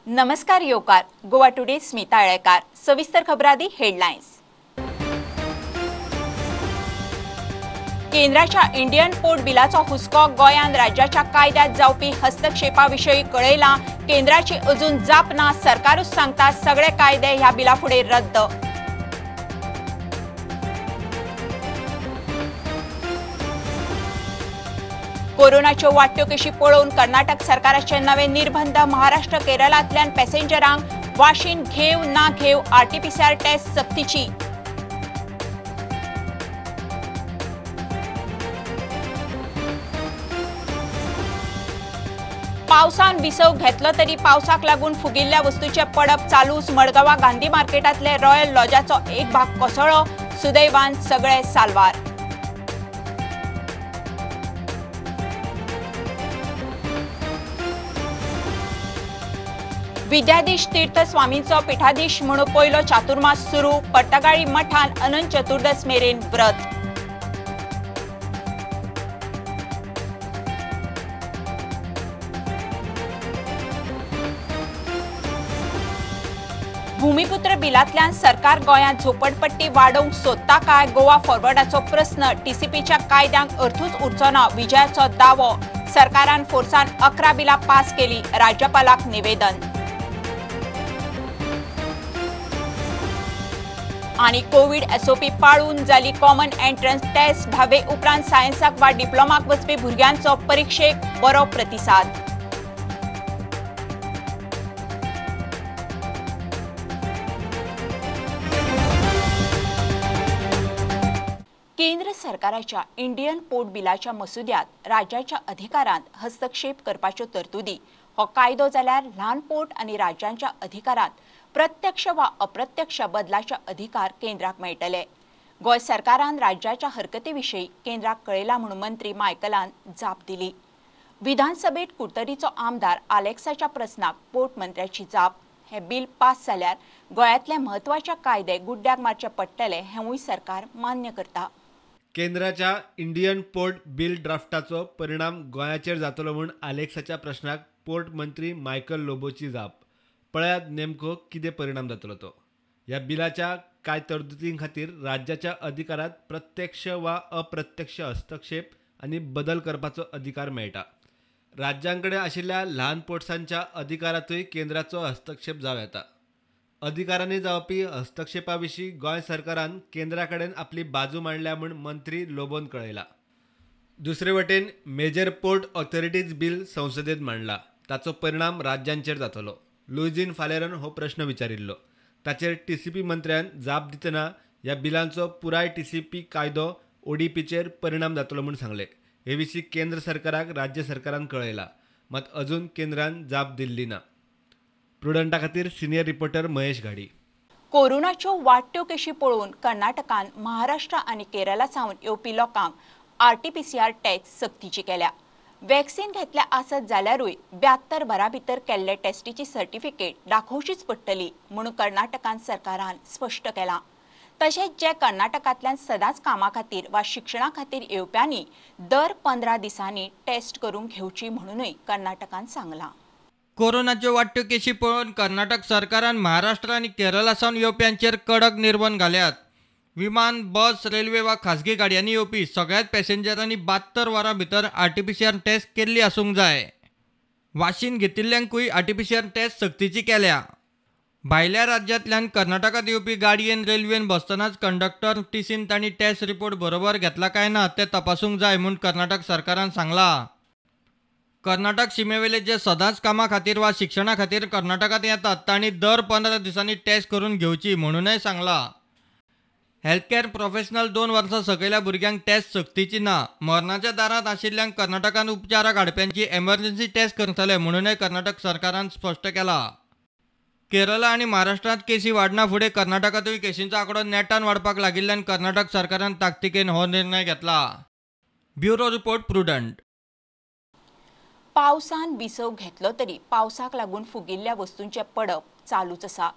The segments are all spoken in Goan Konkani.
नमस्कार योकार गोवा टुडे स्मिता आळेकार। सविस्तर खबरादी हेडलाइन्स। केंद्राच्या इंडियन पोर्ट बिलाचो हुस्को गोंयान राज्याच्या कायद्यात जावपी हस्तक्षेपाविषयी कळयला। केंद्राची अजून जाप ना, सरकारूच सांगता सगळे कायदे ह्या बिला फुडें रद्द। कोरोनाच्यो वाडट्यो केशी पळोवन कर्नाटक सरकाराचे नवे निर्बंध। महाराष्ट्र केरळांतल्यान पॅसेंजरांक वाशीन घेव ना घेव आरटीपीसीआर टेस्ट सक्तीची। पावसान विसव घेतलो तरी पावसाक लागून फुगिल्ल्या वस्तूचे पडप चालूच। मडगांवा गांधी मार्केटांतले रॉयल लॉजाचो एक भाग कोसळ्ळो, सुदैवान सगळे साल्वार। विद्याधीश तीर्थ स्वामींचो पीठाधीश म्हणून पयलो चातुर्मास सुरू। पर्तगाळी मठान अनंत चतुर्दश मेरेन व्रत। भूमिपुत्र बिलांतल्यान सरकार गोंयांत झोपडपट्टी वाडोवंक सोदता काय? गोवा फॉरवर्डाचो प्रस्न। टीसीपीच्या कायद्यांक अर्थूच उरचो ना, विजयाचो दावो। सरकारान फोर्सान 11 बिलां पास केली, राज्यपालाक निवेदन। आनी कोवीड एसओपी पाळून जाली कॉमन एंट्रन्स टेस्ट। धावे उपरांत सायन्साक वा डिप्लोमाक वचपी भुरग्यांचो परिक्षेक बरो प्रतिसाद। केंद्र सरकाराच्या इंडियन पोर्ट बिलाच्या मसुद्यात राज्याच्या अधिकारांत हस्तक्षेप करपाच्यो तरतुदी। हो कायदो जाल्यार ल्हान पोर्ट आनी राज्यांच्या अधिकारांत प्रत्यक्ष वा अप्रत्यक्ष बदलाचे अधिकार केंद्राक मेळटले। गोंय सरकारान राज्याच्या हरकती विशीं केंद्राक कळयला म्हूण मंत्री मायकलान जाप दिली। विधानसभेत कुडतरीचो आमदार आलेक्साच्या प्रस्नाक पोर्ट मंत्र्याची जाप। हे बिल पास जाल्यार गोंयांतले म्हत्वाचे कायदे गुड्ड्याक मारचे पडटले हेंवूय सरकार मान्य करता। केंद्राच्या इंडियन पोर्ट बिल ड्राफ्टाचो परिणाम गोंयाचेर जातलो म्हूण आलेक्साच्या प्रश्नाक पोर्ट मंत्री मायकल लोबोची जाप। पळयात नेमको कितें परिणाम जातलो तो। ह्या बिलाच्या कांय तरतुदीं खातीर राज्याच्या अधिकारांत प्रत्यक्ष वा अप्रत्यक्ष हस्तक्षेप आनी बदल करपाचो अधिकार मेळटा। राज्यां कडेन आशिल्ल्या ल्हान पोर्ट्सांच्या अधिकारांतूय केंद्राचो हस्तक्षेप जावं येता। अधिकारांनी जावपी हस्तक्षेपा विशीं गोंय सरकारान केंद्रा कडेन आपली बाजू मांडल्या म्हूण मंत्री लोबोन कळयला। दुसरे वटेन मेजर पोर्ट ऑथॉरिटीज बिल संसदेत मांडला, ताचो परिणाम राज्यांचेर जातलो। लुईझिन फालेरोन हो प्रश्न विचारिल्लो, ताचेर टीसीपी मंत्र्यान जाप दितना ह्या बिलांचो पुराय टीसीपी कायदो ओडीपीचेर परिणाम जातलो म्हूण सांगलें। हे विशीं केंद्र सरकाराक राज्य सरकारान कळयला, मात अजून केंद्रान जाप दिल्ली ना। प्रुडंटा खातीर सिनियर रिपोर्टर महेश घाडी। कोरोनाच्यो वाडट्यो केशी पळोवन कर्नाटकान महाराष्ट्र आनी केरळा सावन येवपी लोकांक आरटीपीसीआर टेस्ट सक्तीची केल्या। वॅक्सिन घेतल्या आसत जाल्यारूय 72 वरां भितर केल्ले टेस्टीची सर्टिफिकेट दाखोवचीच पडटली म्हणून कर्नाटकान सरकारान स्पश्ट केलां। तशेंच जे कर्नाटकांतल्यान सदांच कामा खातीर वा शिक्षणा खातीर येवप्यांनी दर 15 दिसांनी टेस्ट करून घेवची म्हणूनय कर्नाटकान सांगलां। कोरोनाच्यो वाडट्यो केशी पळोवन कर्नाटक सरकारान महाराष्ट्र आनी केरळा सावन येवप्यांचेर कडक निर्बंध घाल्यात। विमान, बस, रेल्वे वा खाजगी गाडयांनी येवपी सगळ्याच पॅसेंजरांनी 72 वरां भितर आरटीपीसीआर टेस्ट केल्ली आसूंक जाय। वाशीन घेतिल्ल्यांकूय आरटीपीसीआर टेस्ट सक्तीची केल्या। भायल्या राज्यांतल्यान कर्नाटकांत येवपी गाडयेन रेल्वेन बसतनाच कंडक्टर टीसीन तांणी टेस्ट रिपोर्ट बरोबर घेतला काय ना तें तपासूंक जाय म्हूण कर्नाटक सरकारान सांगलां। कर्नाटक शिमेवेले जे सदांच कामा खातीर वा शिक्षणा खातीर कर्नाटकांत येतात तांणी दर 15 दिसांनी टेस्ट करून घेवची म्हणूनय सांगलां। हेल्थकेअर प्रोफेशनल 2 वर्सां सकयल्या भुरग्यांक टेस्ट सक्तीची ना। मरणाच्या दारांत आशिल्ल्यांक कर्नाटकान उपचाराक हाडप्यांची एमर्जन्सी टेस्ट करतले म्हणूनय कर्नाटक सरकारान स्पश्ट केलां। केरळा आनी महाराष्ट्रांत केशी वाडना फुडें कर्नाटकांतूय केशींचो आंकडो नेटान वाडपाक लागिल्ल्यान कर्नाटक सरकारान ताकतिकेन हो निर्णय घेतला। Bureau report, Prudent. पावसान विसव घेतलो तरी पावसाक लागून फुगिल्ल्या वस्तूंचें पडप चालूच आसा।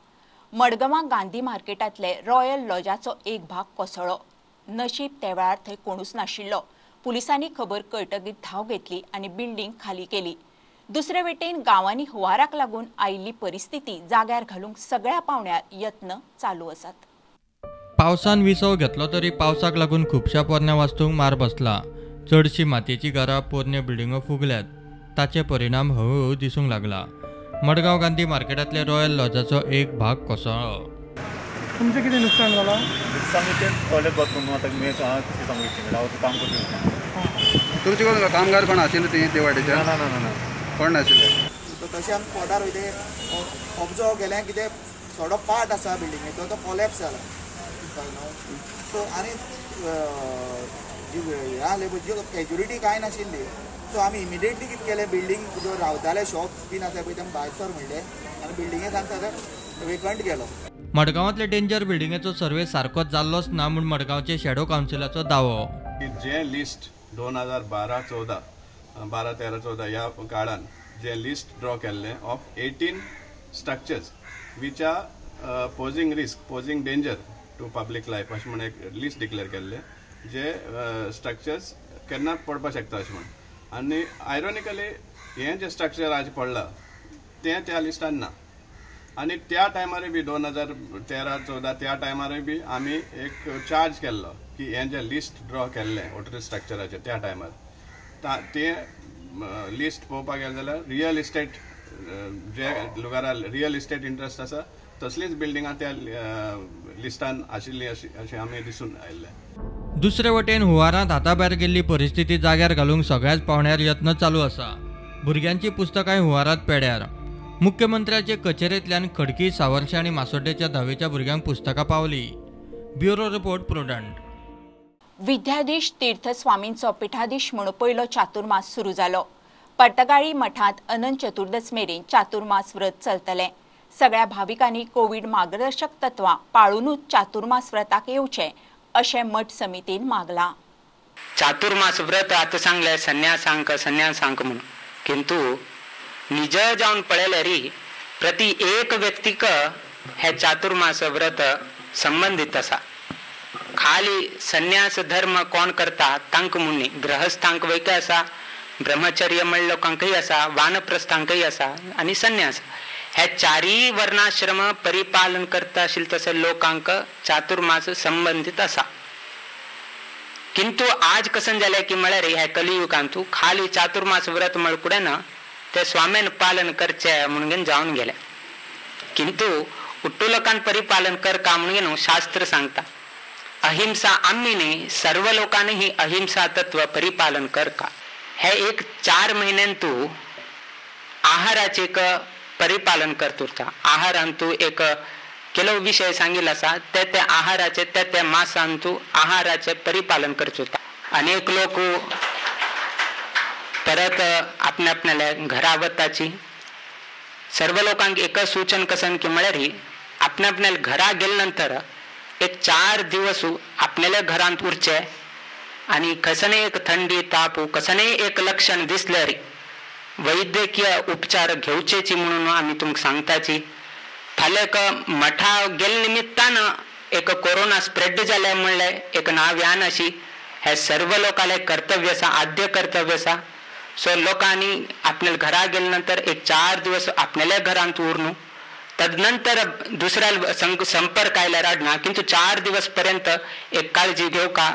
मडगांवां गांधी मार्केटांतले रॉयल लॉजाचो एक भाग कोसळ्ळो। नशीब त्या वेळार थंय कोणूच नाशिल्लो। पुलिसांनी खबर कळटकीच धांव घेतली आनी बिल्डींग खाली केली। दुसरे वटेन गांवांनी हुंवाराक लागून आयिल्ली परिस्थिती जाग्यार घालूंक सगळ्या पावंड्यार यत्न चालू आसात. पावसान विसव घेतलो तरी पावसाक लागून खुबश्या पोरण्या वास्तूंक मार बसला. चडशी मातयेची घरां, पोरण्यो बिल्डिंगो फुगल्यात. ताचे परिणाम हळूहळू दिसूंक लागला. मडगांव गांधी मार्केटांतले रॉयल लॉजाचो एक भाग कोसळ्ळो. तुमचें कितें नुकसान जालां? नुकसान टॉयलेट बाथरूम आतां हांव काम करता. तुमचे कोण कामगार कोण आशिल्ले ते ते वाटेच्या? ना ना ना कोण नाशिल्ले. तशें आमी स्पॉटार वयता ऑब्जर्व केलें कितें थोडो पार्ट आसा बिल्डिंगेचो तो कॉलॅप्स जाला. सो आनी जी हें आहलें पळय जी कॅज्युलिटी कांय नाशिल्ली. सो आमी इमिडिएटली कितें केलें, बिल्डींग जो रावताले शॉप्स बीन आसा पळय तें भायर सर म्हणलें आनी बिल्डिंगे सामकें आतां वेकंट केलो. मडगांवांतले डेंजर बिल्डिंगेचो सर्वे सारकोच जाल्लोच ना म्हूण मडगांवचे शॅडो कावन्सिलाचो दावो. जें लिस्ट 2012 14 12 13 14 ह्या काळान जें लिस्ट ड्रॉ केल्लें of 18 structures which are posing risk, posing danger to public life अशें म्हूण एक लिस्ट डिक्लेअर केल्लें, जे स्ट्रक्चर्स केन्ना पडपाक शकता अशें म्हूण. आनी आयरोनिकली हें जें स्ट्रक्चर आज पडलां तें त्या लिस्टान ना. आनी त्या टायमारूय बी 2013 14 त्या टायमारूय बी आमी एक चार्ज केल्लो की हें जें लिस्ट ड्रॉ केल्लें हॉटेल स्ट्रक्चराचें त्या टायमार तें लिस्ट पळोवपाक गेलें जाल्यार रियल इस्टेट जे लोकांक रियल इस्टेट इंट्रस्ट आसा तसलीच बिल्डिंगां त्या लिस्टान आशिल्ली अशें आमी दिसून आयिल्लें. दुसरे वटेन हुंवारांत हाता भायर गेल्ली परिस्थिती जाग्यार घालूंक सगळ्याच पावंड्यार यत्न चालू आसा. भुरग्यांची पुस्तकांय हुंवारांत पेड्यार. मुख्यमंत्र्याचे कचेरेंतल्यान खडकी, सावर्शे आनी मासोड्डेच्या धावेच्या भुरग्यांक पुस्तकां पावली. Bureau report, Prudent. Vidyadhish तीर्थस्वामींचो पिठाधीश म्हूण पयलो चातुर्मास सुरू जालो. पर्तगाळी मठांत अनंत चतुर्दश मेरेन चातुर्मास व्रत चलतलें. सगळ्या भाविकांनी कोवीड मार्गदर्शक तत्वां पाळुनूच चातुर्मास व्रताक येवचें अशें मठ समितीन मागलां. चातुर्मास व्रत आतां सांगलें संन्यासांक संन्यासांक म्हणून, किंतु निज जावन पळयल्यार प्रति एक व्यक्तीक हे चातुर्मास व्रत संबंधित आसा. खाली संन्यास धर्म कोण करता तांकां म्हूण न्ही, गृहस्थांक वयके आसा, ब्रह्मचर्य म्हळ्या लोकांकय आसा, वानप्रस्थांकय आसा आनी संन्यास हे चारीय वर्णाश्रम परिपालन करता आशिल्ले तसो लोकांक चातुर्मास संबंधित आसा. किंतु आज कसन जालें की म्हळ्यार ह्या कलियुगांतू खाली चातुर्मास व्रत म्हळ्यार ना ते स्वाम्यान पालन करचे म्हणून जावन गेले. किंतु उट्टू लोकान परिपालन कर का म्हणून शास्त्र सांगता अहिंसा आम्ही न्ही सर्व लोकांनी ही अहिंसा तत्व परिपालन कर का. हे एक 4 महिन्यांतू आहाराचे एक परिपालन करत उरता. आहारांतू एक ಕೆಲವು विषय सांगिल्लो आसा ते त्या आहाराचे त्या त्या मासांतू आहाराचे परिपालन करत उरता. अनेक लोक परत आपल्या आपणाल्या घरा वताची. सर्व लोकांक एकच सूचन कसन की म्हळ्यार आपल्या आपणाल्या घरा गेले नंतर एक 4 दिवस आपल्याल्या घरांत उरचे आनी कसने एक थंडी ताप कसने एक लक्षण दिसल्यार वैद्यकीय उपचार घेवचेची म्हणून आमी तुमकां सांगताची. फाल्यां एक मठा गेल्ले निमित्तान एक कोरोना स्प्रेड जाल्या म्हणलें एक नाव यान अशी हे सर्व लोकांले कर्तव्य आसा, आद्य कर्तव्य आसा. सो लोकांनी आपल्या घरा गेले नंतर एक 4 दिवस आपल्याल्या घरांत उरनु तदनंतर दुसऱ्या संपर्क आयल्यार आडना, किंतु 4 दिवस पर्यंत एक काळजी घेवका.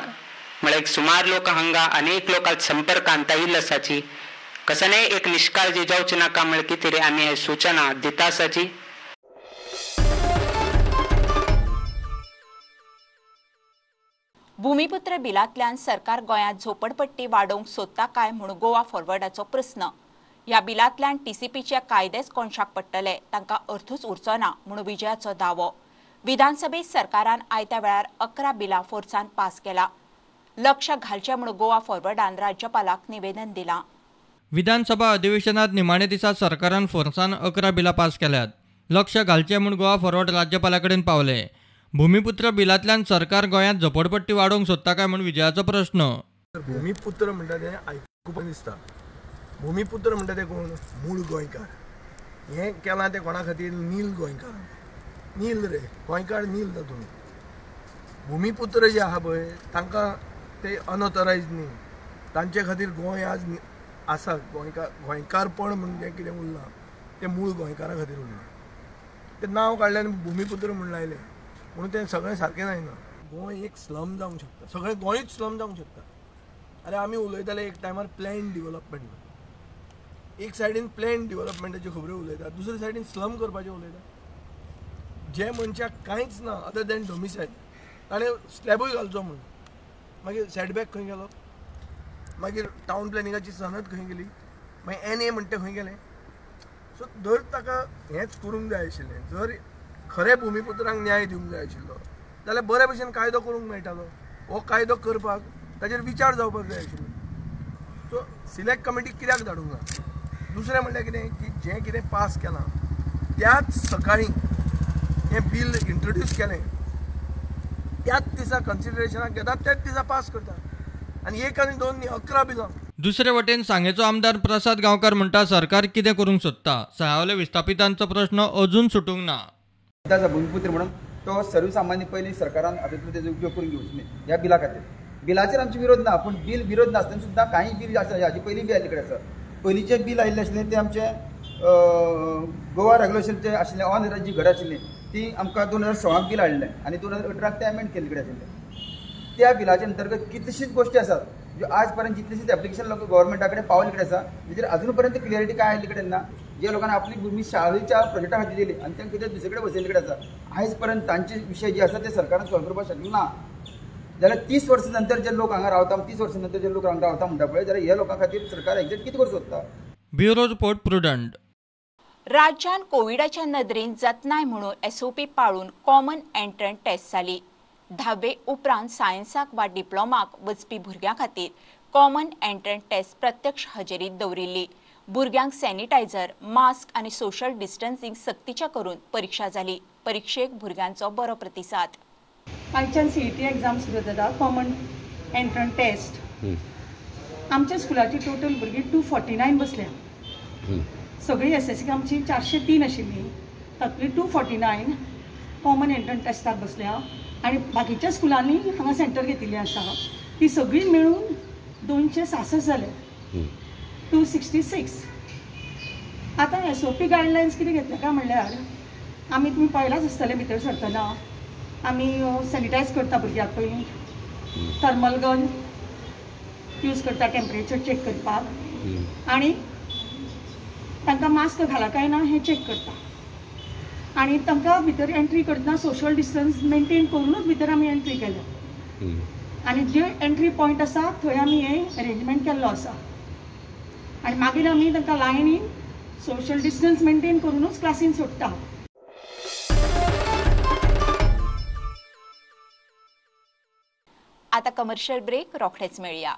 म्हळ्यार एक सुमार लोक हांगा अनेक लोकांक संपर्कांत आयिल्ले आसाची. कसने एक निष्काळजी जावची नाका म्हळ्यार कितें रे आमी हे सूचना दिता आसाची. भूमिपुत्र बिलांतल्यान सरकार गोंयांत झोपडपट्टी वाडोवंक सोदता काय म्हूण गोवा फॉरवर्डाचो प्रस्न. ह्या बिलांतल्यान टीसीपीचे कायदेच कोनशाक पडटले, तांकां अर्थूच उरचो ना म्हूण विजयाचो दावो. विधानसभेत सरकारान आयत्या वेळार 11 बिलां फोर्सान पास केला. लक्ष घालचें म्हूण गोवा फॉरवर्डान राज्यपालाक निवेदन दिलां. विधानसभा अधिवेशनात निमाणे दिसा सरकारान फोर्सान 11 बिलां पास केल्यात. लक्ष घालचें म्हूण गोवा फॉरवर्ड राज्यपाला कडेन पावले. भूमिपुत्र बिलांतल्यान सरकार गोंयांत झोपडपट्टी वाडोवंक सोदता काय म्हूण विजयाचो प्रश्न. भूमिपुत्र म्हणटा तें आयकुपाक दिसता. भूमिपुत्र म्हणटा ते कोण? मूळ गोंयकार. हें केलां तें कोणा खातीर? नील गोंयकार. नील रे गोंयकार, नील तातूंत. भूमिपुत्र जे आहा पळय तांकां ते अनऑथरायज न्ही, तांचे खातीर गोंय आज आसा गोंयकार गोंयकारपण म्हूण जें कितें उरलां तें मूळ गोंयकारा खातीर उरलां. तें नांव काडलें आनी भुमिपुत्र म्हूण लायलें म्हणून तें सगळें सारकें जायना. गोंय एक स्लम जावंक शकता, सगळें गोंयूच स्लम जावंक शकता. अरे आमी उलयताले एक टायमार प्लॅन डिवलपमेंट, एक सायडीन प्लॅन डिवलपमेंटाच्यो खबऱ्यो उलयता, दुसरे सायडीन स्लम करपाच्यो उलयता. जे मनशाक कांयच ना अदर दॅन डोमिसायल ताणें स्लॅबूय घालचो म्हणून, मागीर सेटबॅक खंय गेलो, मागीर टावन प्लॅनिंगाची सनद खंय गेली, मागीर एन ए म्हणटा खंय गेलें. सो जर ताका हेंच करूंक जाय आशिल्लें, जर खरें भुमिपुत्रांक न्याय दिवंक जाय आशिल्लो जाल्यार बरे भशेन कायदो करूंक मेळटालो. हो कायदो करपाक ताचेर विचार जावपाक जाय आशिल्लो. सो सिलेक्ट कमिटी कित्याक धाडूंक ना? दुसरें म्हणल्यार कितें की जें कितें पास केलां त्याच सकाळीं हें बील इंट्रोड्यूस केलें, त्याच दिसा कन्सिडरेशनाक घेतात, त्याच दिसा पास करतात आनी 1 आनी 2 न्ही 11 बिलां. दुसरे वटेन सांगेचो आमदार प्रसाद गांवकार म्हणटा सरकार कितें करूंक सोदता, सायावले विस्थापितांचो प्रश्न अजून सुटूंक ना. भुमिपुत्र म्हणून तो सर्वसामान्य पयलीं सरकारान हातूंतलो तेजो उपयोग करून घेवचो न्ही ह्या बिला खातीर. बिलाचेर आमचो विरोध ना, पूण बिल विरोध नासतना सुद्दां कांय बील आसा हाजे पयलीं बी आयिल्ले कडेन आसा. पयलींचें बील आयिल्लें आशिल्लें तें आमचें गोवा रेग्युलेशनचें आशिल्लें, ऑन जी घरां आशिल्लीं ती आमकां 2016 बील हाडलें आनी 2018 तें एमेंड केल्ले कडेन आशिल्लें. त्या बिलाच्या अंतर्गत कितलीशीच गोश्टी आसात ज्यो आज पर्यंत जितलीशीच एप्लिकेशन लोक गव्हर्मेंटा कडेन पावले कडेन आसा, तेजेर अजून पर्यंत क्लियरिटी काय आयिल्ले कडेन ना. जे लोकांनी आपली भूमी शाळेच्या प्रोजेक्टा खातीर दिली आनी तांकां कितें दुसरे कडेन बसयल्ले कडेन आसा, आयज पर्यंत तांचे विशय जे आसा ते सरकारान सॉल्व करपाक शकलें ना. जाल्यार 30 वर्सां नंतर जे लोक हांगा रावता, 30 वर्सां नंतर जे लोक हांगा रावता म्हणटा पळय, जाल्यार ह्या लोकां खातीर सरकार एक्झॅक्ट कितें करूंक सोदता? Bureau report, Prudent. राज्यान कोविडाच्या नदरेन जतनाय म्हणून एसओपी पाळून कॉमन एंट्रन्स टेस्ट जाली. 10वे उपरांत सायन्साक वा डिप्लोमाक वचपी भुरग्यां खातीर कॉमन एंट्रन्स टेस्ट प्रत्यक्ष हजेरीत दवरिल्ली. भुरग्यांक सॅनिटायझर, मास्क आनी सोशल डिस्टन्सिंग सक्तीचें करून परीक्षा जाली. परीक्षेक भुरग्यांचो बरो प्रतिसाद. आयच्यान सीईटी एग्जाम सुरू जाता, कॉमन एंट्रन्स टेस्ट. आमच्या स्कुलाची टोटल भुरगीं 249 बसल्या. सगळी एसएससी आमची 403 आशिल्ली, तातूंतली 249 कॉमन एंट्रन्स टेस्टाक बसल्या आनी बाकीच्या स्कुलांनी हांगा सेंटर घेतिल्लें आसा. ती सगळीं मेळून 266 जाले, 266. आतां एसओपी गायडलायन्स कितें घेतले काय म्हणल्यार आमी तुमी पळयलाच आसतलें भितर सरतना आमी सॅनिटायज करता भुरग्यांक पयलीं, थर्मल गन यूज करता टेम्परेचर चॅक करपाक आनी तांकां मास्क घाला काय ना हें चॅक करता आनी तांकां भितर एंट्री करतना सोशल डिस्टन्स मेंटेन करूनच भितर आमी एंट्री केल्या आनी जे एंट्री पॉयंट आसा थंय आमी हें अरेंजमेंट केल्लो आसा आनी मागीर आमी तांकां लायनीन सोशल डिस्टन्स मेंटेन करूनच क्लासीन सोडटा. आता कमर्शियल ब्रेक, रोखडेच मेळया.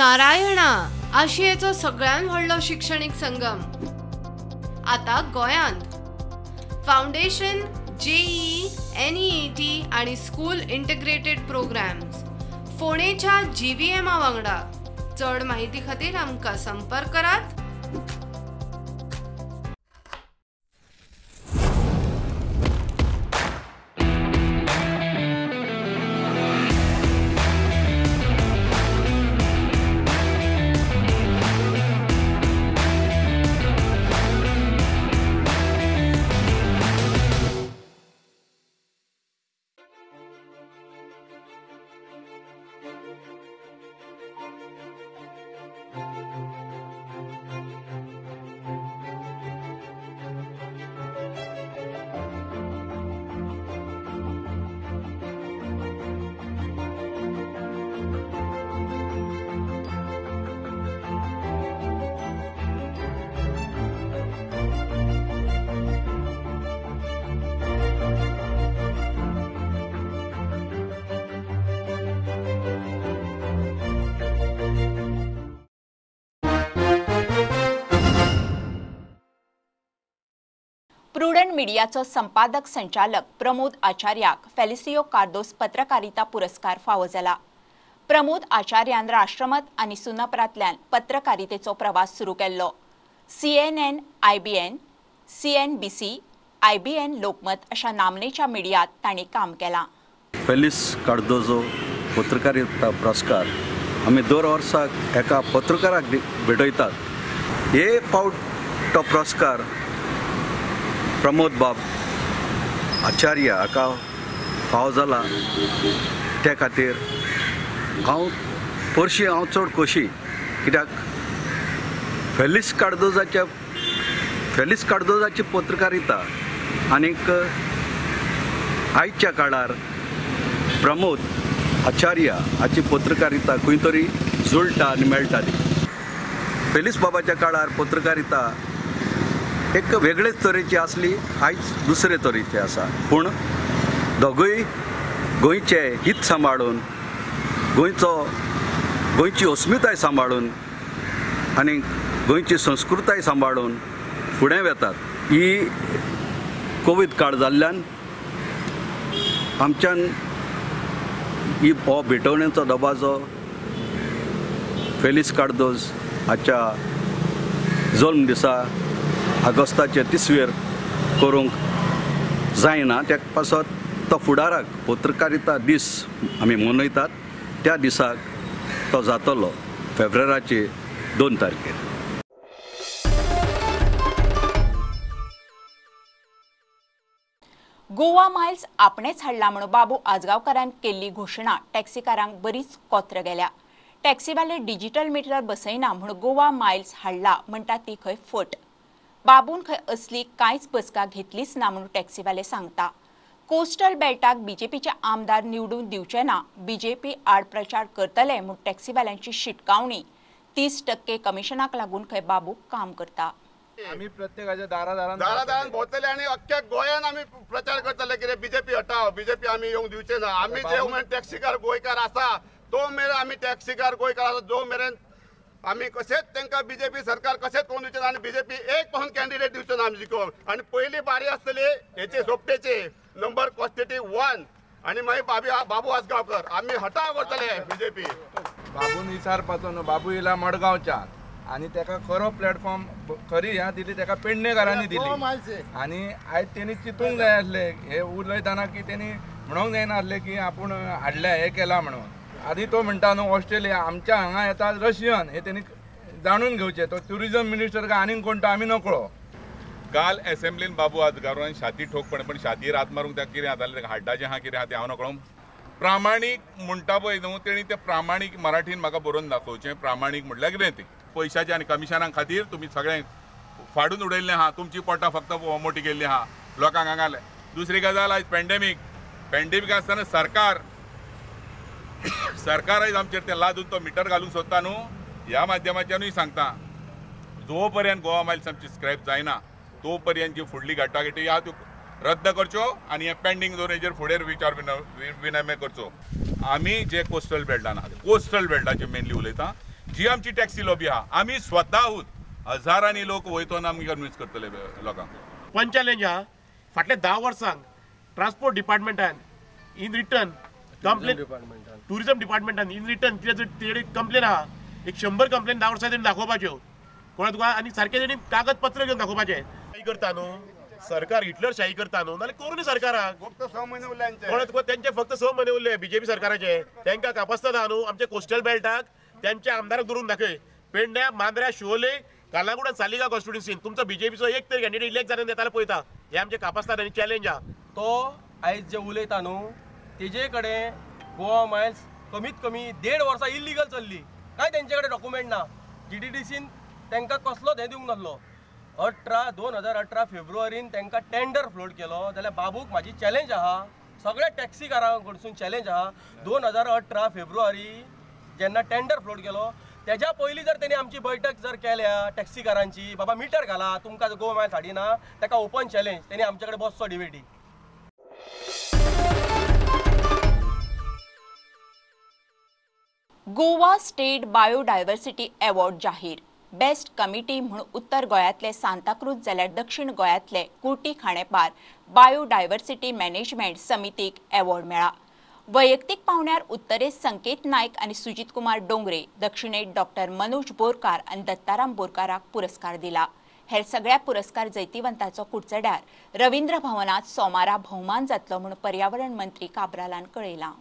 नारायणा आशियेचो सगळ्यात व्हडलो शिक्षणीक संगम आता गोयांत. फाउंडेशन, जेईई, एनईईटी आणि स्कूल इंटिग्रेटेड प्रोग्राम्स फोंडेच्या जीव्हीएमा वांगडा. चड माहिती खातीर आमकां संपर्क करात. प्रुडंट मिडियाचो संपादक संचालक प्रमोद आचार्याक फेलिसियो कार्दोस पत्रकारिता पुरस्कार फावो जाला। प्रमोद आचार्यान राष्ट्रमत आनी सुनापरांतल्यान पत्रकारितेचो प्रवास सुरू केल्लो। CNN, IBN, CNBC, IBN Lokmat अशा नामनेच्या मिडियात तांणी काम केलां। फेलिस कार्दोजो पत्रकारिता पुरस्कार आमी दर वर्साक एका पत्रकाराक भेटयतात। हे पावट तो पुरस्कार प्रमोद बाब आचार्य हाका फावो जाला। त्या खातीर हांव परशी हांव चड खोशी, कित्याक फेलिस कार्दोजाची पत्रकारिता आनीक आयच्या काळार प्रमोद आचार्य हाची पत्रकारिता खंय तरी जुळटा आनी मेळटा ती। फेलिस बाबाच्या काळार पत्रकारिता एक वेगळेच तरेची आसली, आयज दुसरे तरेची आसा। पूण दोगूय गोंयचे हित सांबाळून, गोंयची अस्मिताय सांबाळून आनी गोंयची संस्कृताय सांबाळून फुडें वेतात। ही कोवीड काळ जाल्ल्यान आमच्यान ही हो भेटवणेचो दबाजो फेलिस कार्दोज हाच्या जल्म दिसा ऑगस्टाचे 30वेर करूंक जायना। त्या पासत तो फुडाराक पत्रकारिता दीस आमी मनयतात त्या दिसाक तो जातलो फेब्रुवारीचे 2 तारखेर। गोवा मायल्स आपणेच हाडला म्हूण बाबू आजगांवकारान केल्ली घोशणा टॅक्सीकारांक बरीच कोत्र गेल्या। टॅक्सीवाले डिजिटल मिटर बसयना म्हूण गोवा मायल्स हाडला म्हणटा ती खंय फट। बाबून खंय असली कांयच बसका घेतलीच ना म्हूण टॅक्सीवाले सांगता। कोस्टल बेल्टाक बीजेपीचे आमदार निवडून दिवचे ना, बीजेपी आड प्रचार करतले म्हूण टॅक्सीवाल्यांची शिटकावणी। 30% कमिशनाक लागून खंय बाबू काम करता। आमी प्रत्येकाच्या दारादारान भोंवतले आनी अख्ख्या गोंयान आमी प्रचार करतले कितें बीजेपी हटाव, बीजेपी आमी येवंक दिवचे ना। आमी जे मेरेन टॅक्सीकार गोंयकार आसा तो मेरेन आमी टॅक्सीकार गोंयकार आसा जो मेरेन आमी कशेंच तांकां बीजेपी सरकार कशेंच करूंक दिवचे ना आनी बीजेपी एक पासून कॅन्डिडेट दिवचो ना आमी जिखोवंक। आनी पयली बारी आसतली हेची सोपटेची नंबर क्वान्टिटी 1 आनी मागीर बाबू आजगांवकर आमी हटाव करतले बीजेपी। बाबून विचारपाचो न्हू, बाबू येयला मडगांवच्यान आनी तेका खरो प्लॅटफॉर्म खरी ह्या दिली तेका पेडणेकारांनी दिली आनी आयज तेणी चिंतूंक जाय आसलें हे उलयतना की तेणी म्हणूंक जायना आसलें की आपूण हाडल्या हें केलां म्हणून। आदी तो म्हणटा न्हू ऑस्ट्रेलिया आमच्या हांगा येता रशियन, हे तेणी जाणून घेवचें। तो ट्युरिजम मिनिस्टर काय आनीक कोण तो आमी नकळो। काल एसेंब्लीन बाबू आजगांवकारान छाती ठोकपणे, पण छातीर हात मारूंक ताका कितें जातालें, ताका हाड्डाचें आहा कितें आहा तें हांव नकळो। प्रामाणीक म्हणटा पळय न्हू तेणी तें प्रामाणीक मराठीन म्हाका बरोवन दाखोवचें। प्रामाणीक म्हटल्यार कितें तें पयशाच्या आनी कमिशना खातीर तुमी सगळें फाडून उडयल्लें आहा, तुमची पोटां फक्त मोटी केल्ली आहा लोकांक हांगा। दुसरी गजाल आयज पेंडेमीक आसतना सरकार आयज आमचेर तें लादून तो मिटर घालूंक सोदता न्हू। ह्या माध्यमाच्यानूय सांगता जो पर्यंत गोवा मायल्स आमची स्क्रॅप जायना तो पर्यंत जी फुडली घाटाघाटी आहा त्यो रद्द करच्यो आनी हे पेंडींग दवरून हेजेर फुडें विचार विनिमय करचो। आमी जे कोस्टल बेल्टान आहा, कोस्टल बेल्टाचे मेनली उलयता, जी आमची टॅक्सी लॉबी आहा आमी स्वताहूच हजारांनी लोक वयतना आमी कन्विन्स करतले लोकांक। पण चॅलेंज आहा फाटल्या 10 वर्सांक ट्रान्सपोर्ट डिपार्टमेंटान इन रिटर्न कंप्लेन, टुरिजम डिपार्टमेंटान इन रिटर्न कितें तेणी कंप्लेन आहा एक 100 कंप्लेन 10 वर्सां तेणी दाखोवपाच्यो कोणा तुका आनी सारकें तेणी कागदपत्र घेवन दाखोवपाचें। करता न्हू सरकार हिटलरशाही करता न्हू, नाल्यार करूं न्ही सरकाराक। फक्त 6 म्हयने उरले कोणा तुका तेंचे फक्त 6 म्हयने उरले बीजेपी सरकाराचे। तांकां कापस्ता न्हू आमच्या कोस्टल बेल्टाक त्यांच्या आमदाराक धरून दाखय पेडण्या, मांद्र्या, शिवोले, कालांगूट आनी सालिगांव कॉन्स्टिट्युएन्सीन तुमचो बीजेपीचो एक तरी कॅन्डिडेट इलेक्ट जाल्यार येताले पळयता। हे आमचे कापस्ताद आनी चॅलेंज आहा। तो आयज जे उलयता न्हू तेजे कडेन गोवा मायल्स कमीत कमी 1.5 वर्सां इल्लिगल चल्ली, कांय तेंचे कडेन डॉक्युमेंट ना। जीडीडीसीन तांकां कसलोच हें दिवंक नासलो। 2018 फेब्रुवारीन तांकां टेंडर फ्लोट केलो जाल्यार बाबूक म्हाजी चॅलेंज आहा, सगळ्या टॅक्सीकारां कडसून चॅलेंज आहा। 2018 फेब्रुवारी जेन्ना टेंडर फ्लोट केलो तेज्या पयलीं जर तेणी आमची बैठक जर केल्या टॅक्सीकारांची, बाबा मिटर घाला तुमकां गोवा मायल्स हाडिना, ताका ओपन चॅलेंज, तेणी आमचे कडेन बसचो डिबेटी। गोवा स्टेट बायोडायव्हर्सिटी अवॉर्ड जाहीर। बेस्ट कमिटी म्हूण उत्तर गोंयांतले सांताक्रूज जाल्यार दक्षिण गोंयांतले कुर्टी खांडेपार बायोडायव्हर्सिटी मॅनेजमेंट समितीक एवॉर्ड मेळ्ळा. वैयक्तीक पावंड्यार उत्तरेत संकेत नायक आनी सुजीत कुमार डोंगरे, दक्षिणेत डॉक्टर मनोज बोरकार आनी दत्ताराम बोरकाराक पुरस्कार दिला. हेर सगळ्या पुरस्कार जैतिवंताचो कुडचड्यार रवींद्र भवनात सोमारा भोवमान जातलो म्हूण पर्यावरण मंत्री काब्रालान कळयलां.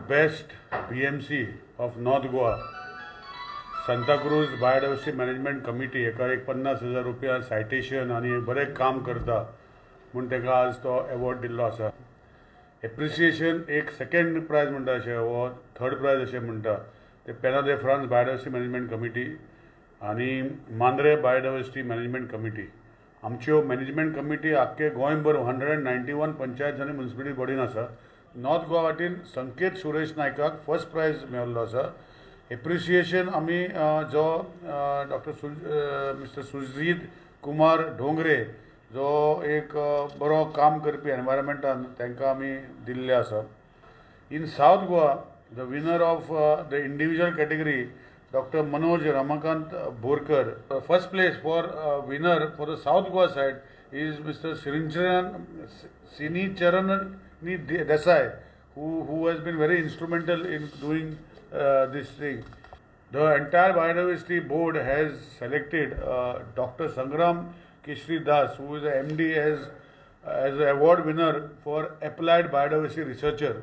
Best BMC of North Goa Santacruz biodiversity management committee हेका एक 50,000 रुपया सायटेशन आनी बरें काम करता म्हूण ताका आज तो एवॉर्ड दिल्लो आसा. एप्रिसिएशन एक सेकेंड प्रायज म्हणटा अशें वो थर्ड प्रायज अशें म्हणटा ते Penha de France biodiversity management committee आनी मांद्रे बायोडायवर्सिटी मॅनेजमेंट कमिटी. आमच्यो मॅनेजमेंट कमिटी आख्खे गोंयभर 191 पंचायत आनी म्युनिसिपलिटी बॉडीन आसा. नॉर्थ गोवा वाटेन संकेत सुरेश नायकाक फर्स्ट प्रायज मेळिल्लो आसा. एप्रिसिएशन आमी जो डॉक्टर मिस्टर सुजीत कुमार डोंगरे जो एक बरो काम करपी एनवायरमेंटान तांकां आमी दिल्ले आसा. In South Goa the winner of the individual category doctor Manoj Ramakant Borkar. First place for winner for the South Goa side is mister Sinicharan Desai, who has been very instrumental in doing this thing. The entire biodiversity board has selected Dr. Sangram Keshri Das, who is a MD, as an award winner for applied biodiversity researcher.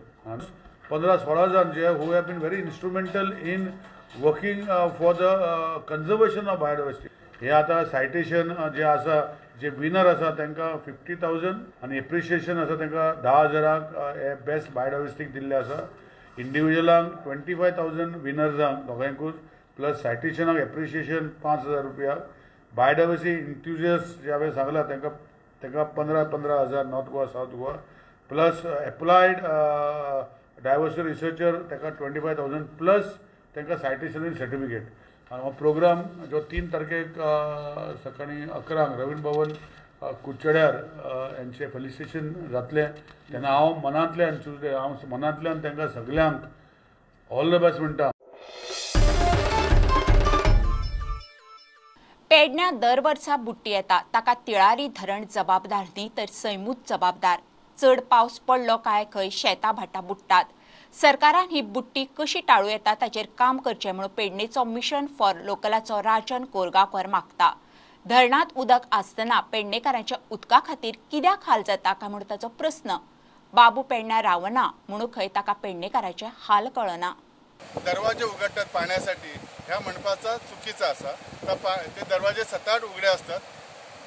15-16 जण जे who have been very instrumental in working for the conservation of biodiversity. हे आता सायटेशन जे आसा, जे विनर आसा तांकां 50,000 आनी एप्रिशिएशन आसा तांकां 10,000 हे बेस्ट बायोडायवर्सिटीक दिल्ले आसा. इंडिविज्युअलांक 25,000 विनर्सांक दोगांयकूच, प्लस सायटेशनाक एप्रिशिएशन 5,000 रुपया. बायोडायवर्सिटी इंथुजियस्ट जे हांवें सांगलां तांकां तांकां 15-15 हजार North Goa, South Goa, plus applied diversity researcher ताका 25,000 प्लस तांकां सायटेशन आनी सर्टिफिकेट. हो प्रोग्राम जो 3 तारखेक सकाळीं 11 रवींद्र भवन कुडचड्यार हेंचें फेलिसिटेशन जातलें. तेन्ना हांव मनांतल्यान ट्युजडे हांव मनांतल्यान तांकां सगल्यांक ऑल the best म्हणटा. पेडण्यां दर वर्सा बुडटी येता, ताका तिळारी धरण जबाबदार न्ही तर सैमूच जबाबदार. चड पावस पडलो काय खंय शेतां भाटां बुडटात. सरकारान ही बुडटी कशी टाळू येता ताचेर काम करचें म्हूण पेडणेचो मिशन फॉर लोकलाचो राजन कोरगांवकर मागता. धरणांत उदक आसतना पेडणेकारांच्या उदका खातीर कित्याक हाल जाता काय म्हूण ताचो प्रस्न. बाबू पेडण्यां रावना म्हणून खंय ताका पेडणेकाराचे हाल कळना. दरवाजे उघडतात पाण्यासाठी ह्या म्हणपाचा चुकीचा आसा. ते दरवाजे 7-8 उघडे असतात.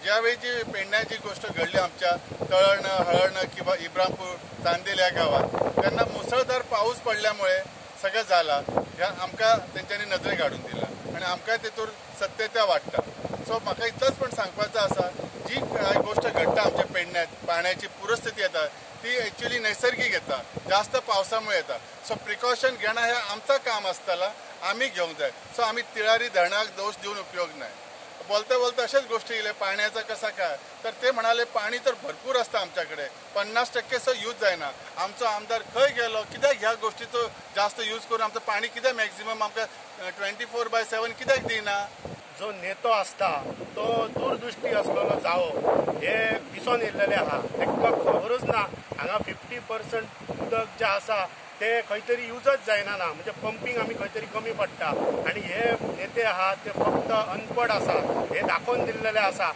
ज्यावेळी जी पेडण्याची गोष्ट घडली आमच्या तळण, हळर्ण किंवा इब्रामपूर, चांदेल या गावात, त्यांना मुसळधार पाऊस पडल्यामुळे सगळं झाला ह्या आमकां तेंच्यांनी नजरेक हाडून दिला आनी आमकां तेतूर सत्यता वाडटा. सो म्हाका इतलोच पण सांगपाचो आसा, जी गोष्ट घडटा आमच्या पेडण्यात पाण्याची पुरस्थिती येता ती एक्चुअली नैसर्गिक येता, जास्त पावसामुळे येता. सो प्रिकॉशन घेणं हे आमचं काम आसतला, आमी घेवंक जाय. सो आमी तिळारी धरणाक दोश दिवन उपयोग नाही. बोलता बोलता अशाच गोष्टी येयले पाण्याचा कसा काय, तर ते म्हणाले पाणी तर भरपूर असतं आमच्याकडे, 50% यूज जायना. आमचो आमदार खंय गेलो, कित्याक ह्या गोष्टीचो जास्त यूज करून आमचं पाणी कित्याक मॅक्झिमम आमकां 24/7 कित्याक दिना. जो नेतो आसता तो दूरदृष्टी आसलेलो जावो हे दिसून येयल्लेलें आहा. तांकां खबरूच ना हांगा 50% उदक जें आसा ते खंय तरी युजच जायना ना, म्हणजे पंपींग आमी खंय तरी कमी पडटा. आनी हे नेते आहात ते फक्त अनपड आसा हे दाखोवन दिल्लेलें आसा.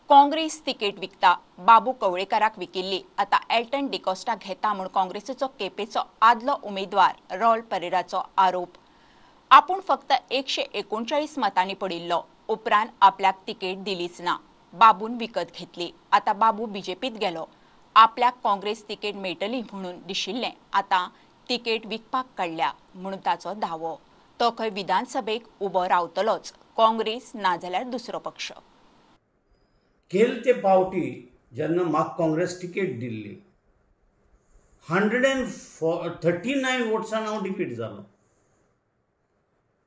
काँग्रेस तिकेट विकता, बाबू कवळेकाराक विकिल्ली, आतां एल्टन डिकॉस्टा घेता म्हूण काँग्रेसीचो केपेचो आदलो उमेदवार रॉल परेराचो आरोप. आपूण फक्त 139 मतांनी पडिल्लो, उपरांत आपल्याक तिकेट दिलीच ना, बाबून विकत घेतली. आतां बाबू बीजेपीत गेलो, आपल्याक काँग्रेस तिकेट मेळटली म्हणून दिशिल्लें, आतां तिकेट विकपाक काडल्या म्हणून ताचो दावो. तो खंय विधानसभेक उबो रावतलोच, काँग्रेस नाजाल्यार दुसरो पक्ष. गेलते पावटी जेन्ना म्हाका काँग्रेस तिकेट दिल्ली 139 वोट्सान हांव डिफीट जालो.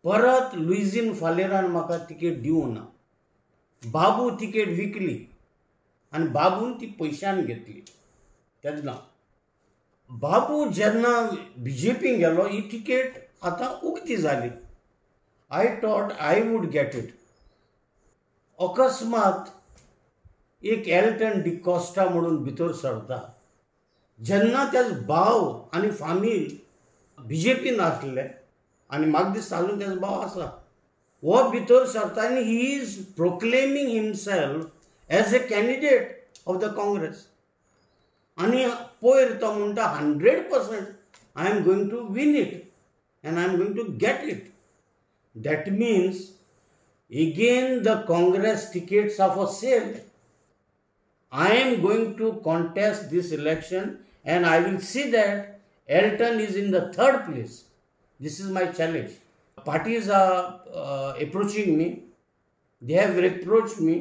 परत लुइझीन फालेरान म्हाका तिकेट दिवंक ना. बाबू तिकेट विकली आनी बाबून ती पयशान घेतली तेन्ना. बाबू जेन्ना बीजेपीन गेलो ही तिकेट आतां उक्ती जाली. I thought I would get it. अकस्मात एक एल्टन डिकॉस्टा म्हणून भितर सरता. जेन्ना त्याच भाव आनी फामील बीजेपीन आसले आनी म्हाका दिसता आजून तेजो भाव आसा, हो भितर सरता आनी he is proclaiming himself as a candidate of the Congress. आनी पयर तो म्हणटा 100% I am going to win it and I am going to get it. That means again the Congress tickets are for sale. I am going to contest this election and I will see that Elton is in the third place. This is my challenge. Parties are approaching me. They have approached me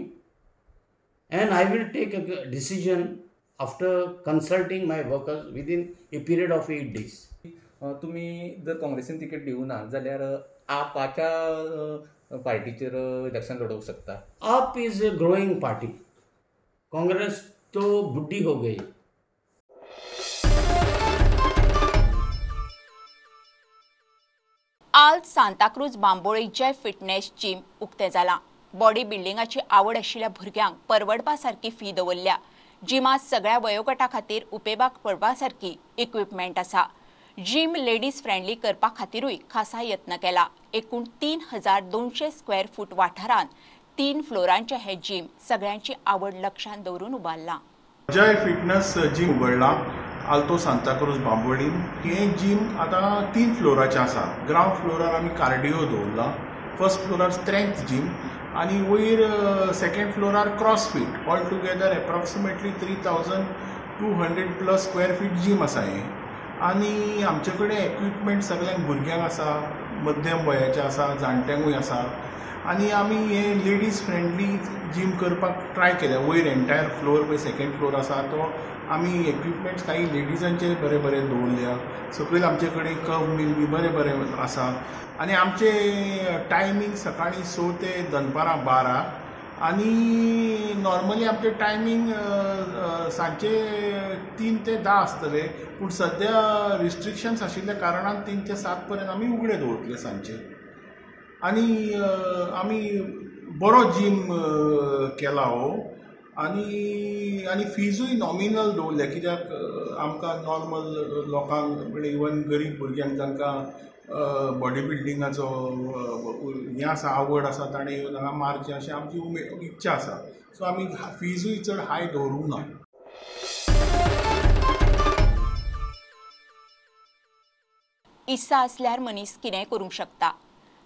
and I will take a decision after consulting my workers within a period of 8 days. तुम्ही जर काँग्रेसीन तिकेट दिवना जाल्यार आपाच्या पार्टीचेर इलेक्शन लढोवंक शकता. AAP is a growing party. Congress तो बुड्ढी हो गई. आज सांताक्रूज बांबोळे जय फिटनेस जिम उक्तें जालां. बॉडी बिल्डिंगाची आवड आशिल्ल्या भुरग्यांक परवडपा सारकी फी दवरल्या. जिमांत सगळ्या वयोगटा खातीर उपेगाक पडपा सारकी इक्विपमेंट आसा. जिम लेडीज फ्रेंडली करपा खातीरूय खासा यत्न केला. एकूण 3200 स्क्वेअर फूट वाठारांत 3 फ्लोरांचे हे जिम सगळ्यांची आवड लक्षांत दवरून उबारलां. जय फिटनेस जिम उगडला आल्तो सांताक्रूज बांबोळीन. हें जिम आतां 3 फ्लोराचें आसा. ग्रावंड फ्लोरार आमी कार्डियो दवरला, फर्स्ट फ्लोरार स्ट्रेंथ जिम आनी वयर second फ्लोरार CrossFit. All together approximately 3200 plus square feet gym आसा हें. आनी आमचे कडेन इक्विपमेंट सगळ्यांक भुरग्यांक आसा, मध्यम वयाचे आसा, जाणट्यांकूय आसा. आनी आमी हें लेडीज फ्रेंडली जीम करपाक ट्राय केल्या. वयर एंटायर फ्लोर पळय सेकेंड फ्लोर आसा तो आमी इक्विपमेंट्स काही लेडीजांचे बरे बरे दवरल्या. सकयल आमचे कडेन कव मिल बी बरे बरे आसा. आनी आमचे टायमींग सकाळीं 6 ते दनपारां 12 आनी नॉर्मली आमचे टायमींग सांजचे 3 ते 10 आसतले, पूण सद्या रिस्ट्रिक्शन्स आशिल्ल्या कारणान 3 ते 7 पर्यंत आमी उगडे दवरतले सांजचे. आनी आमी बरो जीम केला हो. आनी आनी फिजूय नॉमिनल दवरल्या कित्याक आमकां नॉर्मल लोकांक म्हणजे इवन गरीब भुरग्यांक जांकां बॉडी बिल्डिंगाचो हें आसा, आवड आसा, ताणें येवन हांगा मारचें अशें आमची उमेद इच्छा आसा. सो आमी फिजूय चड हाय दवरूंक ना. इत्सा आसल्यार मनीस कितेंय करूंक शकता.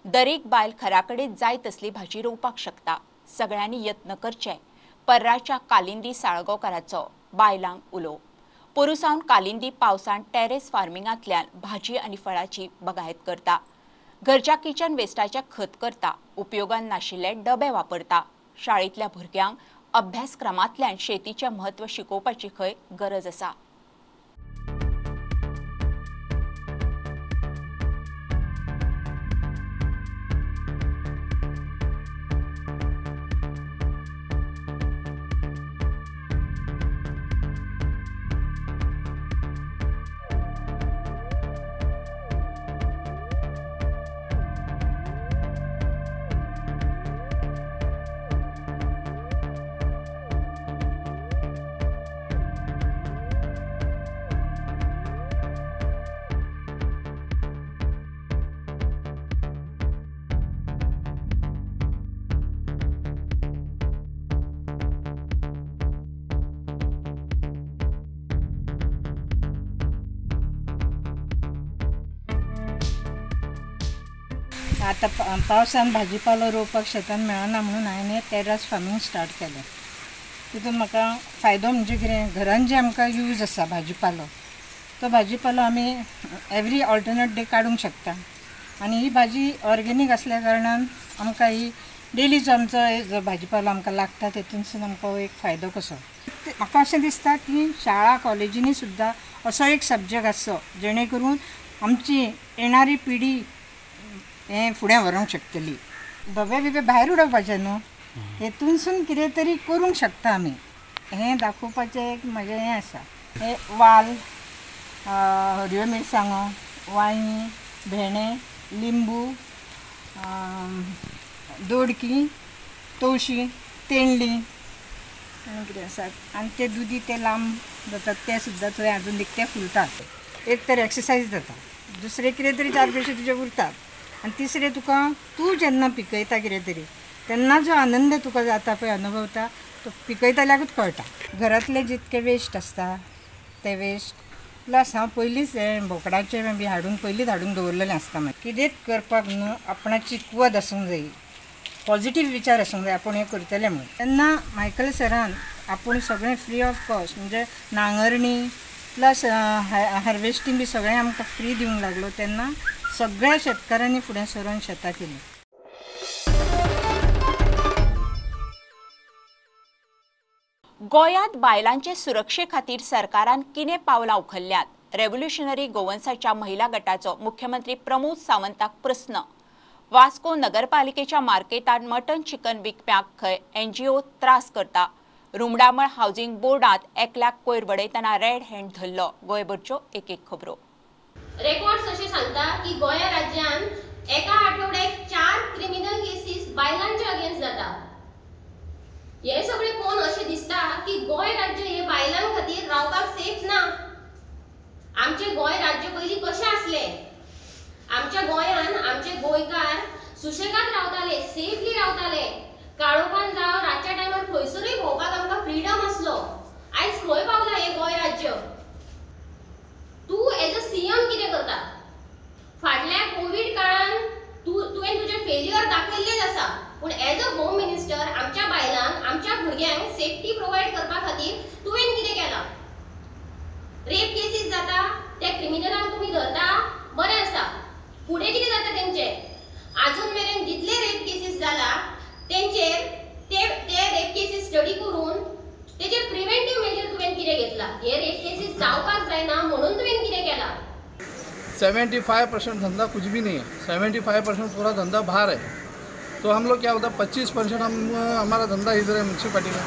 दरेक बायल घरा कडेन जाय तसली भाजी रोवपाक शकता. सगळ्यांनी यत्न करचे. पर्राच्या कालिंदी साळगांवकाराचो बायलांक उलो. पोरूं सावन कालिंदी पावसान टेरेस फार्मिंगांतल्यान भाजी आनी फळाची बगायत करता. घरच्या किचन वेस्टाचें खत करता. उपयोगान नाशिल्ले डबे वापरता. शाळेंतल्या भुरग्यांक अभ्यासक्रमांतल्यान शेतीचें म्हत्व शिकोवपाची खंय गरज आसा. आतां पावसान भाजीपालो रोवपाक शेतान मेळना म्हणून हांवें टेरस फार्मींग स्टार्ट केलें. तितून म्हाका फायदो म्हणजे कितें, घरान जे आमकां यूज आसा भाजीपालो, तो भाजीपालो आमी एवरी ऑल्टरनेट डे काडूंक शकता. आनी ही भाजी ऑर्गेनीक आसल्या कारणान आमकां ही डेली जो आमचो जो भाजीपालो आमकां लागता तेतूनसून आमकां एक फायदो कसो. म्हाका अशें दिसता की शाळा कॉलेजींनी सुद्दां असो एक सब्जॅक्ट आसचो जेणे करून आमची येणारी पिढी हें फुडें व्हरूंक शकतली. धवे बिबे भायर उडोवपाचें न्हू, हेतूनसून कितें तरी करूंक शकता आमी, हें दाखोवपाचें एक म्हजें हें आसा. हें वाल हरव्यो मिरसांगो, वांयगीं, भेंडे, लिंबू, दोडकी, तवशीं, तेंडली आनी कितें आसा. आनी ते दुदी ते लांब जातात ते सुद्दां थंय आजून निकते फुलतात. एक तर एक्सरसायज जाता, दुसरें कितें तरी 4 पयशे तुजे उरतात, आनी तिसरें तुका तूं जेन्ना पिकयता कितें तरी तेन्ना जो आनंद तुका जाता पळय अनुभवता तो पिकयतल्याकूच कळटा. घरांतले जितके वेस्ट आसता ते वेस्ट प्लस हांव पयलींच बोकडाचें बी हाडून पयलींच हाडून दवरलेलें आसता. मागीर कितेंच करपाक न्हू आपणाची कुवत आसूंक जाय, पॉझिटीव विचार आसूंक जाय आपूण हें करतलें म्हणून. तेन्ना मायकल सरान आपूण सगळें फ्री ऑफ कॉस्ट म्हणजे नांगरणी प्लस हार्वेस्टींग बी सगळें आमकां फ्री दिवंक लागलो तेन्ना सगळ्या शेतकारांनी फुडें सरून शेतां केलीं. गोंयांत बायलांचे सुरक्षे खातीर सरकारान किने पावलां उखल्ल्यांत? रेव्होल्युशनरी गोवन्साच्या महिला गटाचो मुख्यमंत्री प्रमोद सावंताक प्रस्न. वास्को नगरपालिकेच्या मार्केटांत मटन चिकन विकप्यांक खंय एनजीओ त्रास करता. रुमडामळ हावजिंग बोर्डांत एकल्याक कोयर बडयतना रेड हँड धरलो. गोंयभरच्यो एक एक खबरो. रेकॉर्ड्स अशें सांगता की गोंया राज्यांत एका आठवड्याक 4 क्रिमिनल केसीस बायलांच्या अगेन्स्ट जाता. हे सगळे पळोवन अशें दिसता की गोंय राज्य हे बायलां खातीर रावपाक सेफ ना. आमचें गोंय राज्य पयलीं कशें आसलें? आमच्या गोंयान आमचे गोंयकार सुशेगाद रावताले, सेफली रावताले. काळोखान जावं रातच्या टायमार खंयसरूय भोंवपाक आमकां फ्रिडम आसलो. आयज खंय पावला हें गोंय राज्य? तूं एज अ सीएम कितें करता? फाटल्या कोवीड काळान तुवें तुजें फेल्युअर दाखयल्लेंच आसा, पूण एज अ होम मिनिस्टर आमच्या बायलांक, आमच्या भुरग्यांक सेफ्टी प्रोवायड करपा खातीर तुवें कितें केलां? रेप केसीस जाता, त्या क्रिमिनलांक तुमी धरता, बरें आसा. फुडें कितें जाता तेंचें? आजून मेरेन जितले रेप केसीस जाला तेंचेर ते रेप केसीस स्टडी करून तेजेर प्रिवेंटीव मेजर तुवें कितें घेतला? हे रेप केसीस जावपाक जायना म्हणून तुवें कितें केलां? 75% धंधा कुछ भी नहीं है, 75% पूरा धंधा बाहर है. तो हम लोग क्या होता है, 25% हम हमारा धंधा इधर है म्यूनसिपाल्टी का,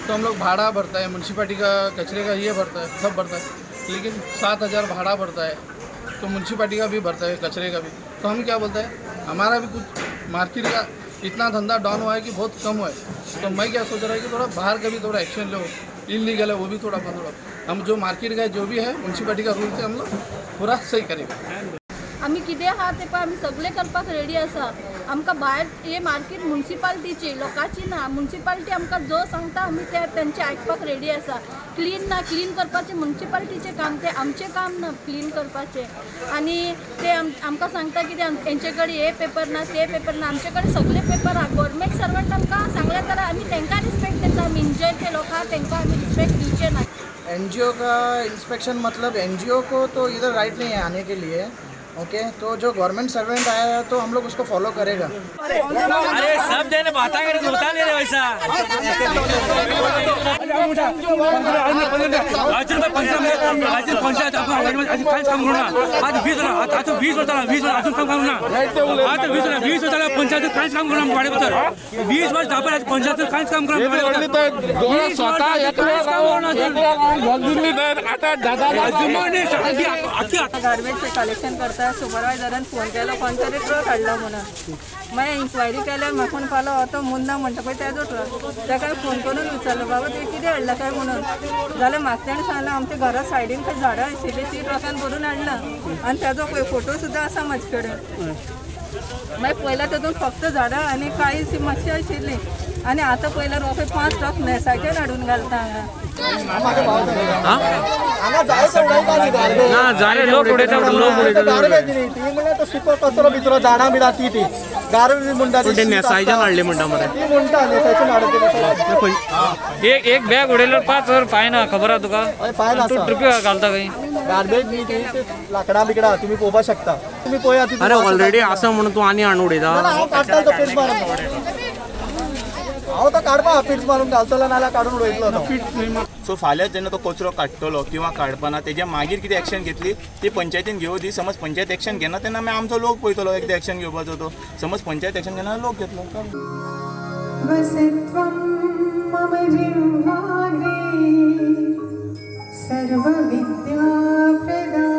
तो हम लोग भाड़ा भरता है म्यूनसिपाल्टी का, कचरे का ये भरता है, सब भरता है, लेकिन 7,000 भाड़ा भरता है तो म्यूनसिपाल्टी का भी भरता है, कचरे का भी. तो हम क्या बोलते हैं, हमारा भी कुछ मार्केट का इतना धंधा डाउन हुआ है कि बहुत कम हुआ है. तो मैं क्या सोच रहा है कि थोड़ा बाहर का भी थोड़ा एक्शन लो, इलीगल है वो भी थोड़ा बंद हो. हम जो मार्केट का जो भी है म्यूनसिपाल्टी का रूल से हम लोग पूरा सही करेंगे. आमी कितें आहा तें पळय आमी सगळें करपाक रेडी आसा. आमकां भायर हे मार्केट म्युनिसिपालिटीची, लोकांची ना. म्युनिसिपालिटी आमकां जो सांगता आमी ते तेंचें आयकपाक रेडी आसा. क्लीन ना, क्लीन करपाचें म्युनिसिपालिटीचें काम, तें आमचें काम ना क्लीन करपाचें. आनी ते आमकां सांगता की तेंचे कडेन हे पेपर ना, ते पेपर ना. आमचे कडेन सगळे पेपर आहा. गव्हर्मेंट सर्वंट आमकां सांगलें तर आमी तेंकां रिस्पेक्ट दिता. आमी इंजर्ड लोक आहा तेंकां आमी रिस्पेक्ट दिवचे ना. एनजीओ का इंस्पेक्शन मतलब एनजीओ को तो इधर राइट नहीं है आने के लिए, ओके. तो जो गवर्नमेंट सर्वेंट आया है तो हम लोग उसको फॉलो करेगा. अरे सब देने बाता करे होता नहीं रे वैसा. आज 20 वर्ष काम करू ना. आज 20 वर्ष पंचायत कांयच काम करू ना. 20 वर्ष आज पंचायत कांयच काम करू. गार्बेज कलेक्शन करता सुपरवायझरान फोन केलो, कोण तरी ट्रक हाडला म्हणून. मागीर इन्क्वायरी केल्यार म्हाका म्हणपालो तो मुन्ना म्हणटा पळय तेजो ट्रक. ताका फोन करून विचारलो, बाबा तुवें कितें हाडला काय म्हणून. जाल्यार म्हाका तेणें सांगलें आमच्या घरा सायडीन खंय झाडां आशिल्लीं ती ट्रकान भरून हाडला आनी तेजो पळय फोटो सुद्दां आसा म्हाजे कडेन. मागीर पळयल्यार तातूंत फक्त झाडां आनी काळी मातशी आशिल्ली. आनी आतां पळयल्यार हो पळय 5 ट्रक नेसाचे हाडून घालता हांगा. एक बॅग उडयल्यार 5,000 फायन आहा, खबर आहा तुका? फायन आसा. तूं ट्रिपी घालता खंय गार्बेज न्ही ती, लाकडां बिकडां तुमी पळोवपाक शकता. तुमी पळया. अरे ऑलरेडी आसा म्हणून तूं आनी हाडून उडयता. हांव काडटा तो फिट्स मारून, हांव तो काडपा फिट्स मारून घालतलो नाल्यार काडून उडयतलो तो. सो फाल्यां जेन्ना तो कचरो काडटलो किंवा काडपाना तेज्या मागीर कितें एक्शन घेतली ती पंचायतीन घेवं दी. समज पंचायत एक्शन घेना तेन्ना मागीर आमचो लोक पळयतलो एकदां एक्शन घेवपाचो तो. समज पंचायत एक्शन घेना लोक घेतलो. सर्वविद्याप्रदायिनी.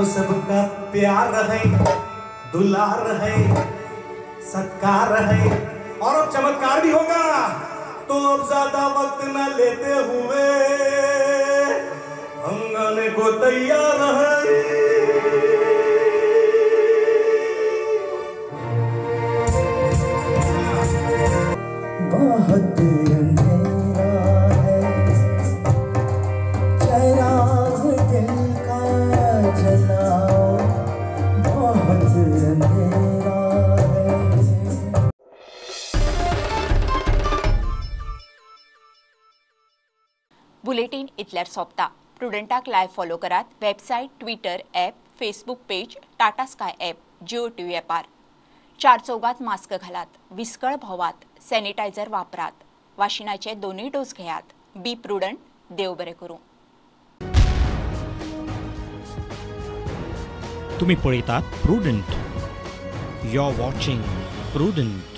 सबका प्यार है, दुलार है, सत्कार है, और अब चमत्कार भी होगा। तो अब ज्यादा वक्त न लेते हुए हम गाने को तैयार है। बहुत अंधेरा है, चराग दिल का जलाओ, बहुत अंधेरा है। बुलेटिन इतल्यार सोंपता. प्रुडंटाक लायव्ह फॉलो करात website, Twitter app, Facebook page, Tata Sky app, Jio TV ॲपार. चार चौगात मास्क घालात, विस्कळ भोवात, सॅनिटायझर वापरात, वाशिनाचे दोनूय डोस घेयात. बी प्रुडंट. देव बरें करूं. तुम्ही पळयतात Prudent. You are watching Prudent.